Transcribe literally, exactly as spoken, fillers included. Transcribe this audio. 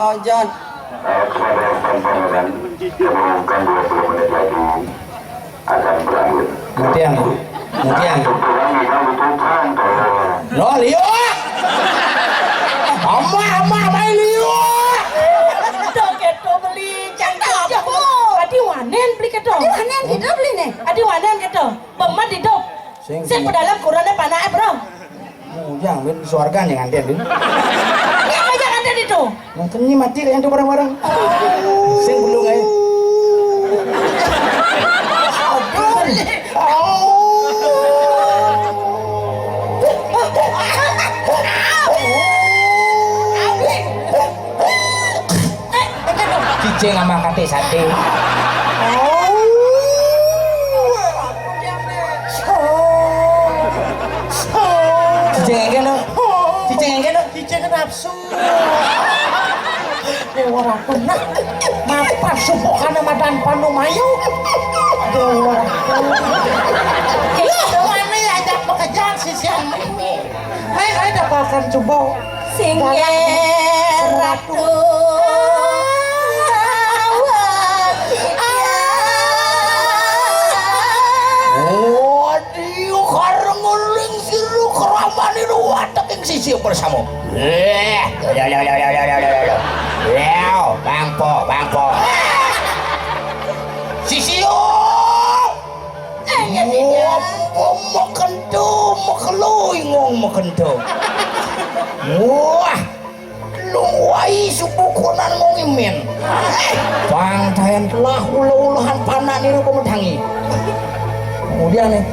Ajan. Eh, kepada rekan-rekan, saya mengumumkan dua puluh menit lagi akan berakhir. Kemudian, kemudian. Untuk pulang, kita butuhkan, tolong. Lo, Lio! Ama, ama, mai Lio! Dah keto beli cangkir. Adi wanen beli keto. Adi wanen keto beli ne. Adi wanen keto. Pemat hidup. Sing, sing pedalam kurangnya panak, eh, bro. Mujang, Win, suarga nih nganten, Win. Ini apa yang nganten itu? Nganten ini mati yang itu bareng-bareng. Sing belum, eh. Cicing sama kate sate. Cicing engke no. Cicing engke no. Cicing nafsu. Dewa Ratu, nah, mapan subuhane madan panumayu. Dewa Ratu. Lah, mane ajak pekejan sisian ini. Hai, hai, dapatkan coba. Sing Ratu. Waduh, kareng uling siru keramani ruwet ing sisi bersama. Eh, lho, lho, lho. Lho, bangpo, bangpo. Sisi, oh. Ngomong mekento, mekelo, ngong mekento. Wah, lu wai subuh konan ngong imin. Bang Dayan telah ula-ulahan panak niru pemedangi. Kemudian nih.